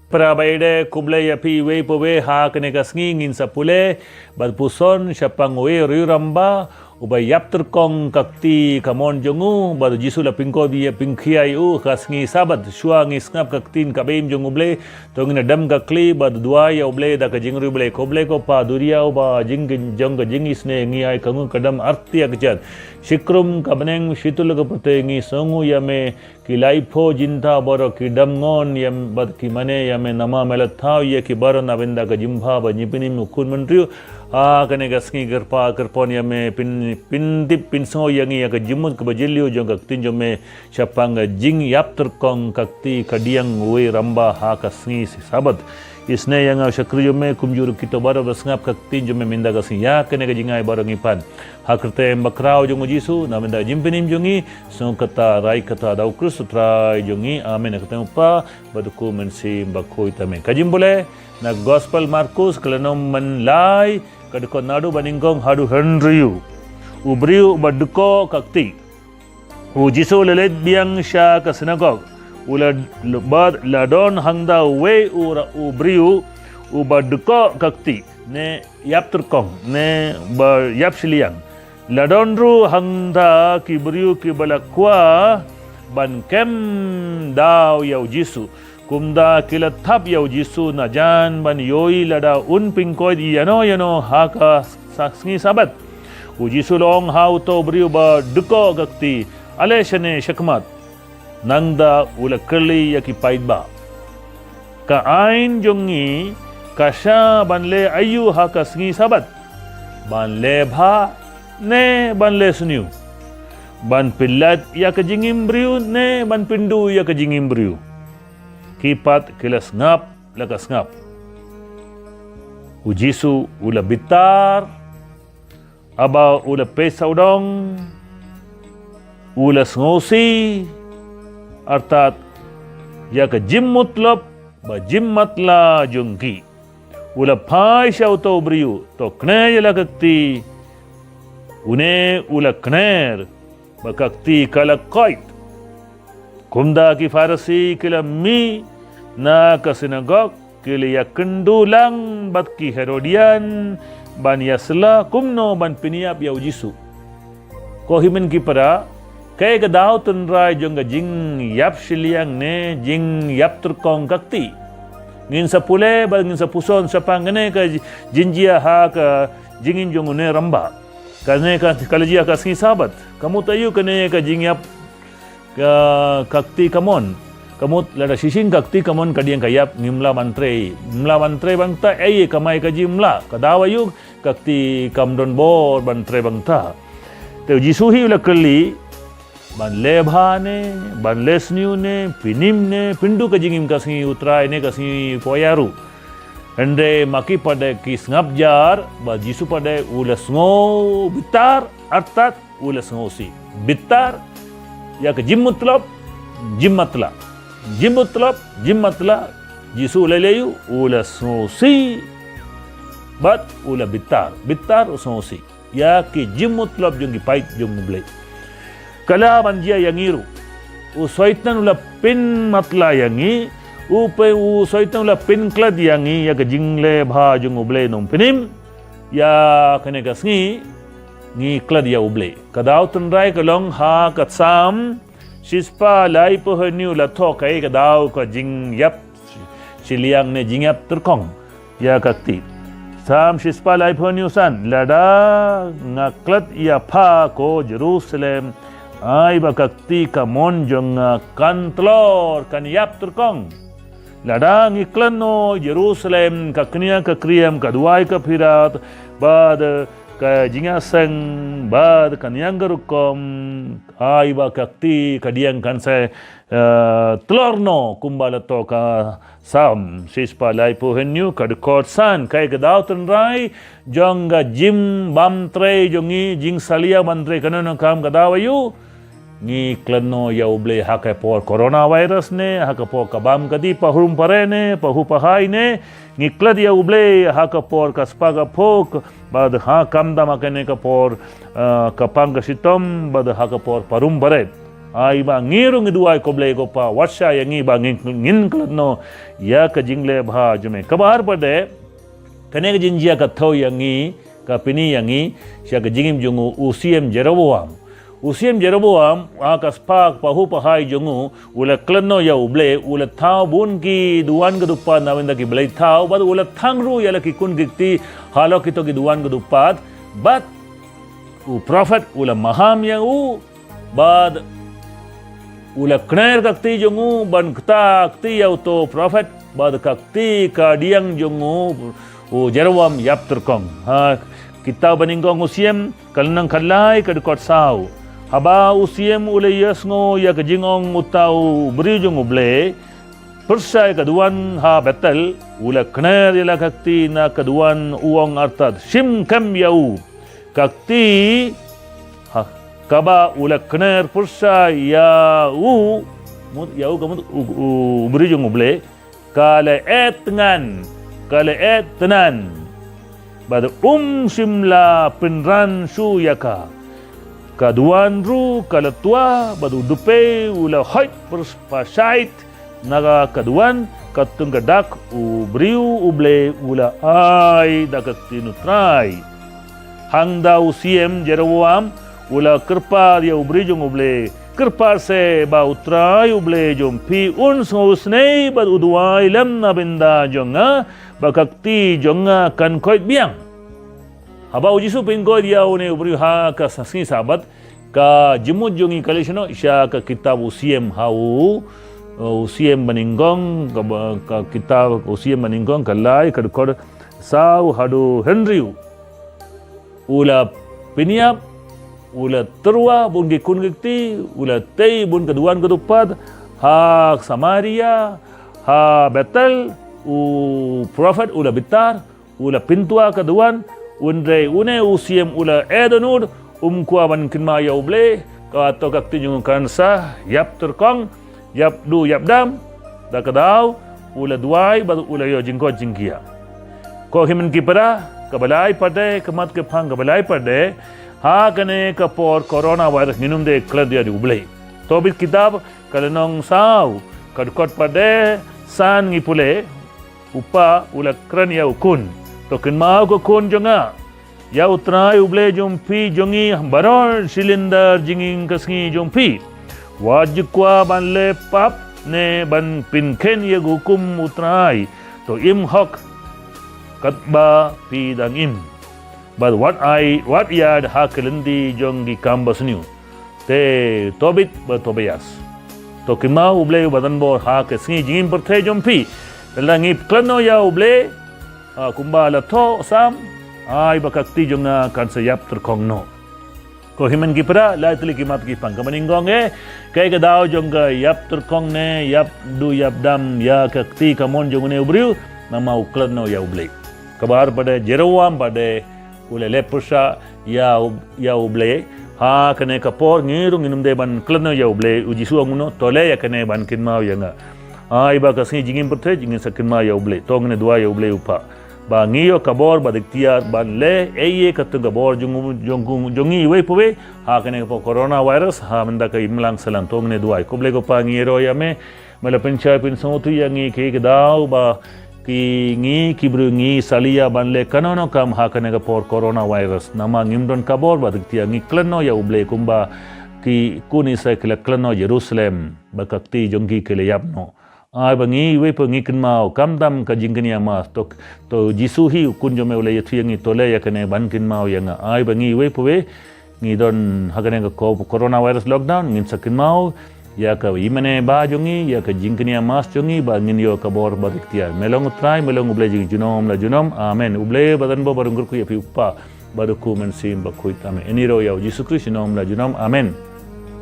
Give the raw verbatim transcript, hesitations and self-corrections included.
Para baieit, khublei ïa phi iwei pa iwei ha kane ka sngi. Ngin sa pule bad puson shaphang uwei u riew rangbah uba ïap tyrkong ka kti kamon jong u, bad U Jisu la pynkhuid ïa, pynkhuid ïa u ha ka sngi Sabbath. Shuwa ngi sngap ka ktien ka bym jong U Blei, to ngin ïa dem ka khlieh bad duwai ïa U Blei da ka jingriewblei. Ko Blei ko Pa duriaw ba jong ka jingisynei, ngi ai ka nguh ka dam artatien ka jingshakri, ka bneng, shitul ka pyrthei, ngi sngew ïa me. Ki laiphew jingthaw baroh ki dam ngon ïa me bad ki mane ïa me, namar me la thaw ïa ki baroh na bynta ka jingbha bad jingpynim u khun bynriew. Ha kane ka sngi kyrpad kyrpon ïa me, pyn, pyntip pynsngew ïa ngi ïa ka jingmut kaba jylliew jong ka ktien jong me shaphang ka jingïap tyrkong ka kti kadiang uwei u rangbah ha ka sngi Sabbath. Isynei ïa nga u shakri jong me kumjuh ruh kito baroh ba sngap ka ktien jong me mynta ka sngi. Ïa kane ka jingai baroh ngi pan ha ka kyrteng bakhraw jong U Jisu, na bynta ka jingpynim jong ngi. Sngewkata rai kata da U Khrist U Trai jong ngi. Amen. Ha ka kyrteng U Kpa bad U Khun Mynsiem Bakhuid. Amen. Ka jingpule na Gospel Markus, ka lynnong mynlai, ka dkhot naduh ba nyngkong haduh hynriew. U briew uba dkoh ka kti. U Jisu u la leit biang sha ka synagog. U la, bad la don hangta uwei u ra-, u briew uba dkoh ka kti, ne ïap tyrkong, ne ba ïap shiliang. La don ruh hangta ki briew kiba la kwah ban kem daw ïa U Jisu. Kumta ki la thap ïa U Jisu na jan ban ïohi lada un pynkhuid ïano ïano ha ka sa-, sngi Sabbath. U Jisu u la ong ha uto u briew ba dkoh ka kti, "Ale shane shakhmat." Nangta u la kylli ïa ki paidbah, "Ka aiñ jong ngi ka shah ban leh aïu ha ka sngi Sabbath? Ban leh bha ne ban leh sniew? Ban pynlait ïa ka jingim briew ne ban pynduh ïa ka jingim briew?" Ki pat ki la sngap la ka sngap. U Jisu u la bitar, haba u la peit sawdong, u la sngewsih artat ïa ka jingmutlop bad jingmatlah jong ki. U la phai sha uto u briew, "To knieh ïa la ka kti." Une u la kner bad ka kti ka la koit. Kumta ki Pharisi ki la mih na ka synagog, ki la ïakynduh lang bad ki Herodian ban ïasylla kumno ban pynïap ïa U Jisu. Ko hynmen ki para, kaei ka daw tynrai jong ka jingïap shiliang ne jingïap tyrkong ka kti? Ngin sa pule bad ngin sa puson shaphang kane ka jingjia ha ka jingim jong une rangbah. Kane ka, ka la jia ha ka sngi Sabbath. Ka mut aïu kane ka jingïap ka, ka kti kamon? Ka mut lada shisien ka kti kamon ka diang ka ïap, ngim lah ban trei. Ngim lah ban trei bangta, ei ka mai ka jingmla. Ka daw aïu ka kti kam don bor ban trei bangta? Te U Jisu hi u la kylli, "Ban leh bha ne, ban leh sniew ne, pynim ne, pynduh ka jingim ka sngi U Trai ne ka sngi poh ïaroh?" Hynrei ma ki pat de ki sngap jar ba Jisu pat de u la sngew bitar artat u la sngewsih. Bitar ïa ka jingmutlop, jingmatlah. Jingmutlop, jingmatlah. Jisu u la leh aïu? U la sngewsih bad u la bitar. Bitar, u sngewsih ïa ki jingmutlop jong ki paid jong U Blei. Ka lah ban jia ïa ngi ruh. U Soitan u la pynmatlah ïa ngi, u pe-, u Soitan u la pynklet ïa ngi ïa ka jingleh bha jong U Blei, nongpynim ïa kane ka sngi ngi klet ïa U Blei. Ka daw tynrai ka long ha ka Salm shispah laiphew hynñiew, la thoh kaei ka daw ka jingïap shiliang ne jingïap tyrkong ïa ka kti. Salm shispah laiphew hynñiew san, "Lada nga klet ïa pha ko Jerusalem, ai ba ka kti kamon jong nga kan tlor, kan ïap tyrkong." Lada ngi klet noh Jerusalem, ka kñia ka kriam, ka duwai ka phirat, bad ka jingïaseng, bad ka ñiang ka rukom, ai ba ka kti ka diang kan sa, eh, tlor noh kumba la thoh ha ka Salm shispah laiphew hynñiew, ka dkhot san, kaei ka daw tynrai jong ka jingbam trei jong ngi, jingsalia ban trei kano kano ka kam, ka daw aïu? Ngi klet noh ïa U Blei ha ka por coronavirus ne, ha ka por ka bam ka dih, parum pare ne, pahu pahai ne, ngi klet ïa U Blei ha ka por ka spah ka phew, bad ha, khamtam ha kane ka por, eh, ka pang ka shitom, bad ha ka por parum pare. Ai ba ngi ruh ngi duwai ko Blei ko Pa, wat shah ïa ngi ba ngin, ngin klet noh ïa ka jingleh bha jong me. Kaba ar pat de, kane ka jingjia ka thew ïa ngi, ka pyni ïa ngi sha ka jingim jong u, u Siem Jeroboam. U Siem Jeroboam, ha ka spah pahuh pahai jong u, u la klet noh ïa u Blei, u la thaw bun ki duwan ka dupat na bynta ki blei thaw, bad u la thang ruh ïa la ki khun ki kti halor kito ki duwan ka dupat, bad u prophet u la maham ïa u, bad u la kner ka kti jong u ban kta kti ïa uto u prophet, bad ka kti kadiang jong u, u Jeroboam ïap tyrkhong. Ha kitab Banyngkong u Siem, ka lynnong khatlai, ka dkhot saw. Haba u Siem u la ïohsngew ïa ka jingong uta u briew jong u Blei, pyrshah ka duwan ha Bethel, u la kner ïa la ka kti na ka duwan, u ong artat, shim kham ïa u. Ka kti, ha, kaba u la kner pyrshah ïa u, mut ïa u ka mut u, u, u briew jong u Blei, ka la eh tngan, ka la eh tngan. Bad um shym la pynran shuh ïa ka. Ka duwan ruh ka la twa, bad u dpei u la hoit pyrshah na ka duwan, katkum ka dak u briew u Blei u la ai da ka ktien u Trai. Hangta u Siem Jeroboam u la kyrpad ïa u briew jong u Blei, kyrpad seh ba u Trai u Blei jong phi un sngewsynei bad u duwai lem na bynta jong nga, ba ka kti jong nga kan koit biang. Haba u Jisu u pynkoit ïa une u briew ha ka sngi Sabbath, ka jingmut jong ngi ka leit noh sha ka kitab u Siem ha u, u Siem Banyngkong, ka ba, ka kitab u Siem Banyngkong khatlai, ka dkhot saw haduh hynriew. U la pynïap, u la tyrwa bun ki khun ki kti, u la tei bun ka duwan ka dupat, ha Samaria, ha Bethel, u prophet u la bitar, u la pyntwa ka duwan, hynrei une u Siem u la eh dohnud, um kwah ban kynmaw ïa u Blei, kato ka kti jong u kan sa ïap tyrkhong, ïap duh ïap dam, da kata u la duwai bad u la ïoh jingkoit jingkhiah. Ko hynmen ki para, kaba lai pat de, ka mat ka phang kaba lai pat de, ha kane ka por coronavirus ngin ym dei klet ïa u Blei. Tobit kitab, ka lynnong saw, ka dkhot pat de san ngi pule, u pa u la kren ïa u khun. To kynmaw ko khun jong nga ïa u Trai u Blei jong phi jong ngi baroh shi lynter jingim ka sngi jong phi. Wat ju kwah ban leh pap ne ban pynkhein ïa ka hukum u Trai. To im hok katba phi dang im. Bad wat ai, wat ïaid ha ka lynti jong ki kam basniew. Te tobit bad tobias. To kynmaw u Blei uba don bor ha ka sngi jingim pyrthei jong phi. Lada ngi klet noh ïa u Blei, ha, kumba la thoh Salm, ai ba ka kti jong nga kan sa ïap tyrkhong noh. Ko hynmen ki para, lai tylli ki mat ki phang, kaba nyngkong eh, kaei ka daw jong ka ïap tyrkhong ne ïap duh ïap dam ïa ka kti kamon jong une u briew, namar u klet noh ïa u Blei. Kaba ar pat de, Jeroboam pat de u la leh pyrshah ïa u, ïa u Blei. Ha kane ka por ngi ruh ngin ym dei ban klet noh ïa u Blei, u Jisu u ong kumno, to leh ïa kane ban kynmaw ïa nga. Ai ba ka sngi jingim pyrthei ngin sa kynmaw ïa u Blei, to ngin duwai ïa u Blei u Kpa ba ngi ïoh ka bor bad iktiar ban leh ei ei katkum ka bor jong, jong, jong ngi iwei pa iwei. Ha kane ka por coronavirus, ha mynta ka imlang sahlang, to ngin duwai. Ko Blei ko Pa, ngi ïaroh ïa me, me la pynshai pynsngewthuh ïa ngi kaei ka daw ba ki ngi ki briew ngi salia ban leh kano kano kam ha kane ka por coronavirus. Namar ngim don ka bor bad iktiar, ngi klet noh ïa u Blei kumba ki khun Israel ki la klet noh Jerusalem, ba ka kti jong ki ki la ïap noh. Ai ba ngi iwei pa iwei ngi kynmaw, khamtam ka jingkñia mass, to, to Jisu hi u Khun jong me u la ïathuh ïa ngi, to leh ïa kane ban kynmaw ïa nga. Ai ba ngi iwei pa iwei ngi don ha kane ka ko-, coronavirus lockdown, ngin sa kynmaw ïa ka imane ba jong ngi, ïa ka jingkñia mass jong ngi, ba ngin ïoh ka bor bad iktiar. Me long u Trai, me long u Blei jong ngi junom la junom. Amen. U Blei ba don bor ba rung kyrkhu ïa phi u Kpa, bad u Khun Mynsiem Bakhuid. Amen. Ngi ïaroh ïa u Jisu Khrist junom la junom. Amen.